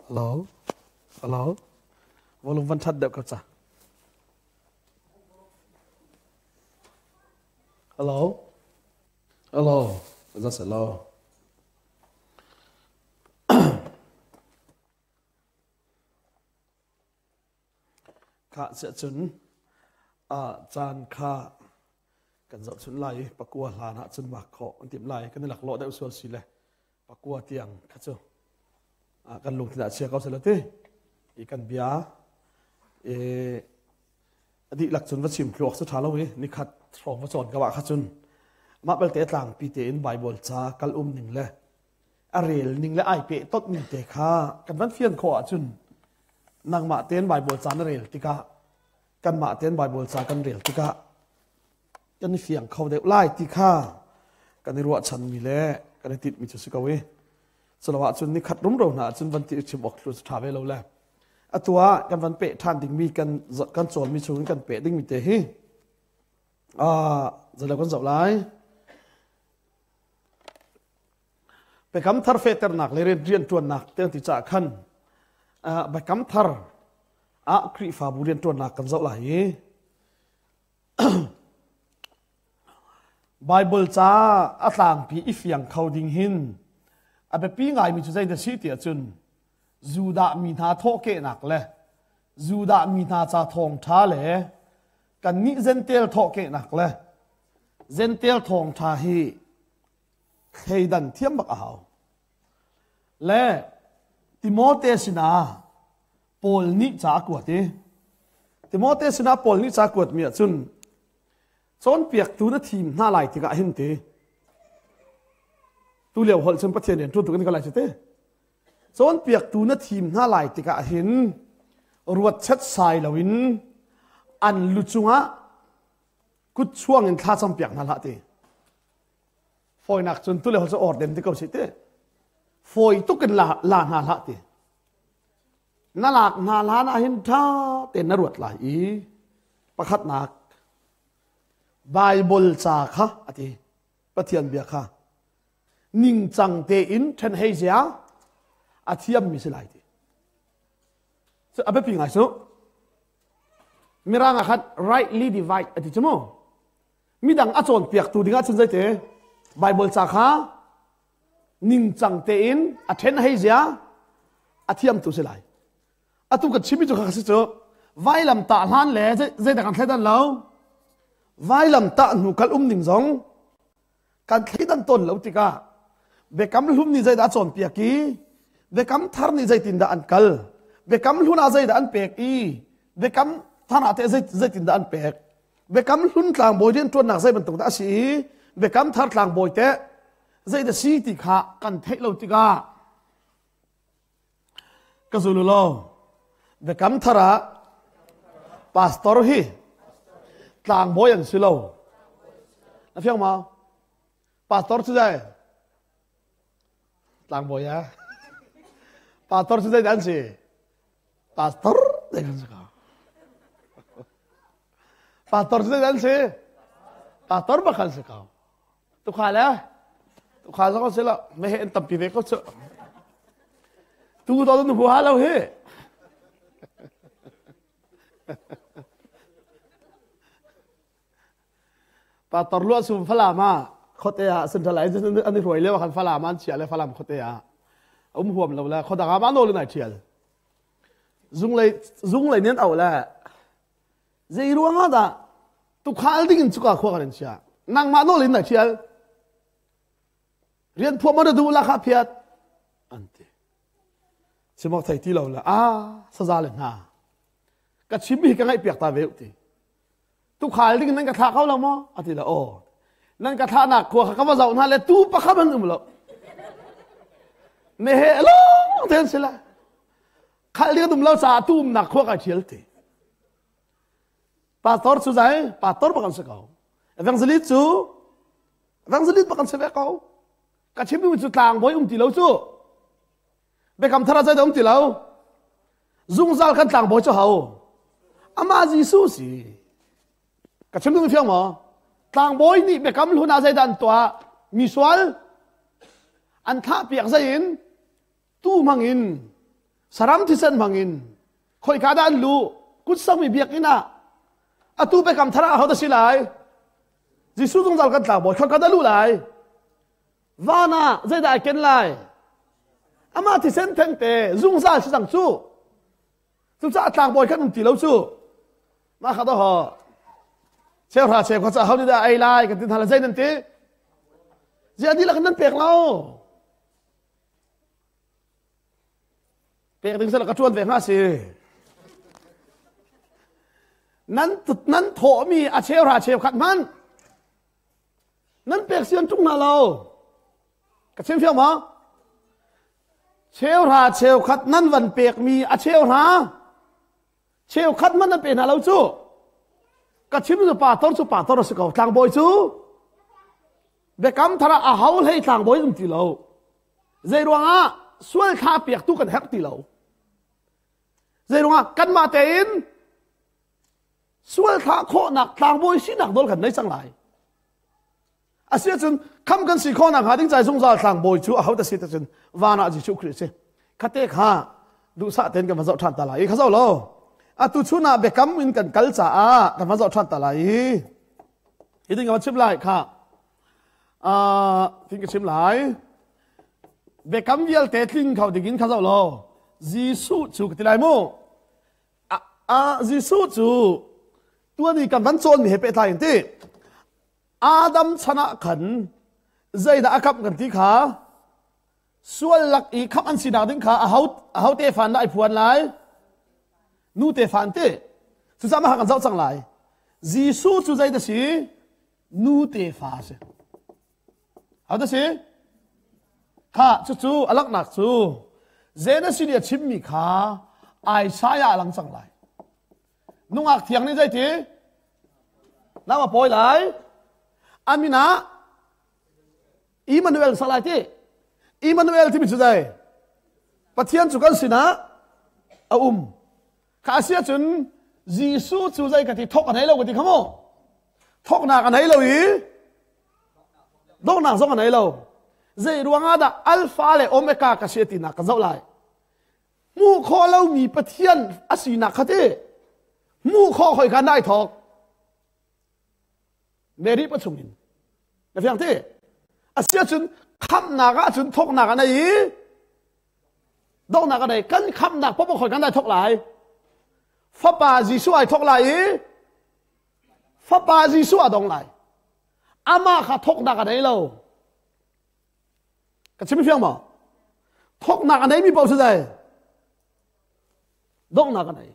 Hello. Hello. Volume van that deuh ko ca. Hello. Hello. That's hello. Khah cun caan kha kan zohchun lai i pakua hlan ah cun vak khawh an timh lai. Kan i laklawh deuh sual si le pakua tiang kha cu kan lungthin ah chia ko seh law ti i kan bia i a dihlak cun va chim thluak cu ṭha lo i nikhat hrawng va cawn ka ah kha cun mah belte tlangpi tein Baibal ca kal um ning le a rel ning le ai peh tot ning te kha kan van fian khawh ahcun nangmah tein Baibal ca na rel tikah kanmah tein Baibal ca kan rel tikah kan i fiang kho deuh lai ti kha kan i ruahchanmi le kan i tinhmi cu si ko i culo ahcun nikhat rumro hna ahcun van ti chim awk thlu ṭha ve lo le atu ah kan van peh ṭhan dingmi kan kan cawnmi chungin kan peh dingmi te hi zalo kan zoh lai Biakam thar fehternak le rianṭuannak tiang ti caah khan biakam thar ah Khrihfabu rianṭuannak kan zoh lai i Baibal ca a tlangpi i fiang kho ding hin a biapi ngaimi cu zei dah si ti ahcun Judah mi hna thawhkehnak le Judah mi hna ca thawngṭha le kannih Jentail thawhkehnak le Jentail thawngṭha hi thleidan thiam bak a hau. Le Timote sinah Paul nih ca a kuat i Timote sinah Paul nih ca a kuatmi ahcun cawnpiaktu na thim hna lai tikah hin ti tu lio holh cun Pathian rian ṭuan tu kan ka lai cu te cawnpiaktu na thim hna lai tikah hin ruat chet sai loin an lu cungah kut chuang in thla campiak hna hlah ti fawinak cun tule cu or dem ti ko si ti fawi tuk in la la hna hlah ti na lak hna hlan ah hin tha te na ruat lai i pakhatnak Bible ca kha ati Pathian bia kha ningcang tein ṭhen hei zia a thiammi si lai ti a biapi ngai cu Mirang ah khan rightly divide a ti cu mu. Midang a cawnpiaktu ding ahcun zeite Bible ca kha ningcang tein a ṭhen hei zia a thiamtu si lai. Atu kan chimmi cu kha si cu vailam tah hlan le zeidah kan thleidan lo vailam tah hnu kal um ning zong kan thleidan tawn lo tikah biakam hlun nih zeidah a cawnpiak i biakam thar nih zeitindah an kal biakam hlun ah zeidah an pek i biakam thar ah teh zeitindah an pek biakam hlun tlangbawi rianṭuannak zei bantuk dah a si i biakam thar tlangbawi teh zeidah si ti kha kan theih lo tikah Ka zul u law biakam thar ah pastor hi tlangbawi an si lo. Na fiang ma? Pastor cu zei? Tlangbawi ah. Pastor cu zei dah an si? Pastor te kan si ko. Pastor cu zei dah an si? Pastor bak an si ko. Tukhal eh? Tukhal zong si lo. Meheh an tampi ve ko cu. Tu to nu huha lo hi. Pastor luah sum falam ah khote ah central ai an i hruai lio khan falam an chia le falam khote ah um huam lo le khodang ah ma nawl in ai thial zunglei zunglei nin au le Zei ruangah dah tukhal ding in cuka khua kan in chia? Nangmah nawl in na thial. Rian phuah ma na duh la kha phiat. An ti. Chimok thei ti lo le a saza le hna. Ka chim hi ka ngaih piak ta ve ti. Tukhal ding in nan ka thlah kho lo maw? A ti le aw. Nan ka thlah nak khua kha ka va zoh hna le tu pakhat an um lo. Me he long ten si la. Khal ding an um lo caah tu umnak khua kai thial ti. Pastor cu zai pastor bak an si ko. Evangelist cu evangelist bak an si ve ko. Ka chimmi cu tlangbawi um ti lo cu. Biakam thar ah zeidah um ti lo. Zungzal kan tlangbawi cu ho? Amah Jesuh si. Ka chim ding fiang maw? Tlangbawi nih biakam hlun ah zeidah an tuah? Mi sual an thlah piak zei in tu hmang in. Saram thisen hmangin khoika dah an luh? Kut sakmi biakinn ah. Atu biakam thar ah ahodah si lai? Jesuh zungzal kan tlangbawi khoika dah luh lai? Van ah zeidah ai ken lai? Amah thisen thengte zungzal si cang cu. Cucaah tlangbawi kan um ti lo cu. Mah kha dah cheuhra cheu kha ho nih dah ei lai kan ti hna le zei nan ti? Ziah dihlak nan pek lo? Pek ding sala ka ṭuan ve hnga si. Nan nan thawhmi a cheuhra cheukhat hmanh nan pek sian ṭung hna lo. Ka chim fiang maw? Cheuhra cheukhat nan van pekmi a cheuhra cheukhat hmanh nan pe hna lo cu. Ka chim cu pastor cu pastor a si ko. Tlangbawi cu biakam thar ah a ho hlei tlangbawi um ti lo. Zei ruangah sual thla piaktu kan herh ti lo. Zei ruangah kanmah tein sual thlah khawhnak tlangbawi sinak nawl kan nei cang lai. Asiahcun kham kan si khawhnak hnga ding cai zungzal tlangbawi cu aho ta si te cun van ah Jesuh Khrih si. Khate kha duhsah tein kan va zoh ṭhan ta lai i kha zoh lo. Atu chun ah biakam in kan kal caah kan va zoh ṭhan ta lai i hi ding kan chim lai kha tin ka chim lai. Biakam vialte tling kho ding in kha zoh lo. Jesuh cu ka ti lai mu. Jesuh cu tuan i kan van cawnmi he pehtlai in ti. Adam chan ah khan zeidah a kamh kan ti kha sual lak i khamh an sinak ding kha aho aho tefa dah ai phuan lai nu tefa an ti cucaah mah kan zoh cang lai Jesuh cu zei dah si nu tefa a si ho dah si kha cucu a langhnak cu Genesis nih a chimmi kha Isaiah a lang cang lai Nungak thiang nih zeiti? Nang a pawi lai. A min ah Emmanuel sak lai ti. Emmanuel timi cu zei? Pathian cu kan sinah a um. Kha a si ahcun Jesuh cu zei ka ti thok a nei lo ka ti kha mu. Thoknak a nei lo i donghnak zong a nei lo. Zei ruangah dah Alpha le Omega ka si tinak ka zoh lai. Hmuh khawh lomi Pathian a sinak kha ti hmuh khawh hoi kha nai thawk. Mary pa chung in. Na fiang ti? Asiahcun khamhnak ahcun thawknak a nei i donghnak a nei. Kan khamhnak popoh khoi kan dai thawk lai. Fapa Jesuh ai thawk lai i Fapa Jesuh a dong lai. Amah kha thawknak a nei lo. Ka chim fiang maw? Thawknak a neimi paoh cu zei? Donghnak a nei.